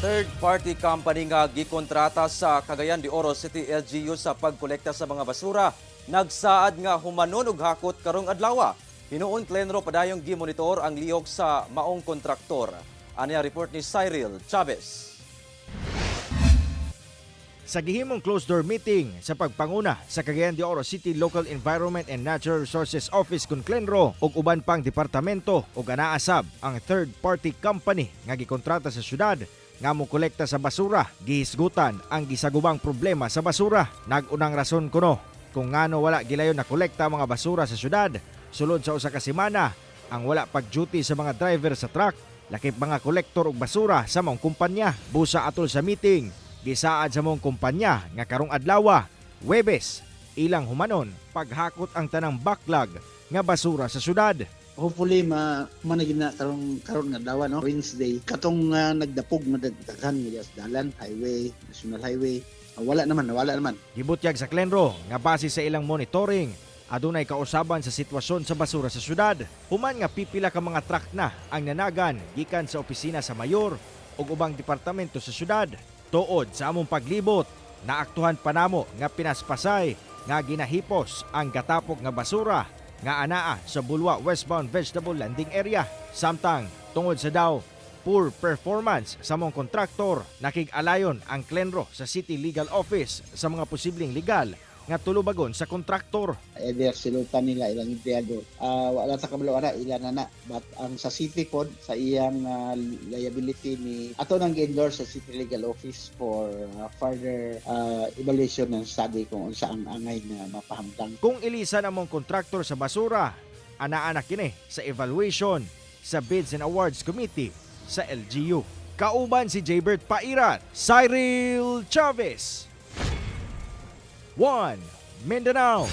Third-party company nga gikontrata sa Cagayan de Oro City LGU sa pagkolekta sa mga basura nagsaad nga humanon og hakot karong adlaw. Hinuon Clenro padayong gimonitor ang lihok sa maong kontraktor. Ani ang report ni Cyril Chavez. Sa gihimong closed-door meeting sa pagpanguna sa Cagayan de Oro City Local Environment and Natural Resources Office kun Clenro ug uban pang departamento ug anaasab ang third-party company nga gikontrata sa syudad nga mokolekta sa basura, gihisgutan ang gisagubang problema sa basura. Nag-unang rason kuno kung ngano wala gilayon na kolekta ang mga basura sa syudad sulod sa usa ka semana ang wala pag-duty sa mga driver sa truck lakip mga kolektor og basura sa maong kumpanya. Busa atol sa meeting, gisaad sa maong kumpanya nga karong adlaw, Webes, ilang humanon paghakot ang tanang backlog nga basura sa syudad. Hopefully ma managin na karong karon nga adlaw, no, Wednesday, katong nagdapog nga daghan nga sa dalan, highway, national highway. Wala naman, wala naman. Gibutyag sa Clenro nga base sa ilang monitoring, adunay kausaban sa sitwasyon sa basura sa syudad. Human nga pipila ka mga truck na ang nanagan gikan sa opisina sa mayor ug ubang departamento sa syudad. Tuod sa among paglibot, naaktuhan pa namo nga pinaspasay nga ginahipos ang gatapok nga basura nga anaa sa Bulua westbound vegetable landing area. Samtang tungod sa daw poor performance sa maong kontraktor, nakig-alayon ang Clenro sa City Legal Office sa mga posibleng legal nga tulubagon sa kontraktor. Either silutan nila ilang empleyado, wala sa kabalo ana, ila na na, but ang sa city pod sa iyang liability ni ato nang gi-endorse sa City Legal Office for further evaluation and study kung unsa ang angay na mapahamtang. Kung ilisan ang maong kontraktor sa basura, anaa na kini sa evaluation sa Bids and Awards Committee sa LGU. Kauban si Jaybert Pairat, Cyril Chavez. 1 Mindanao.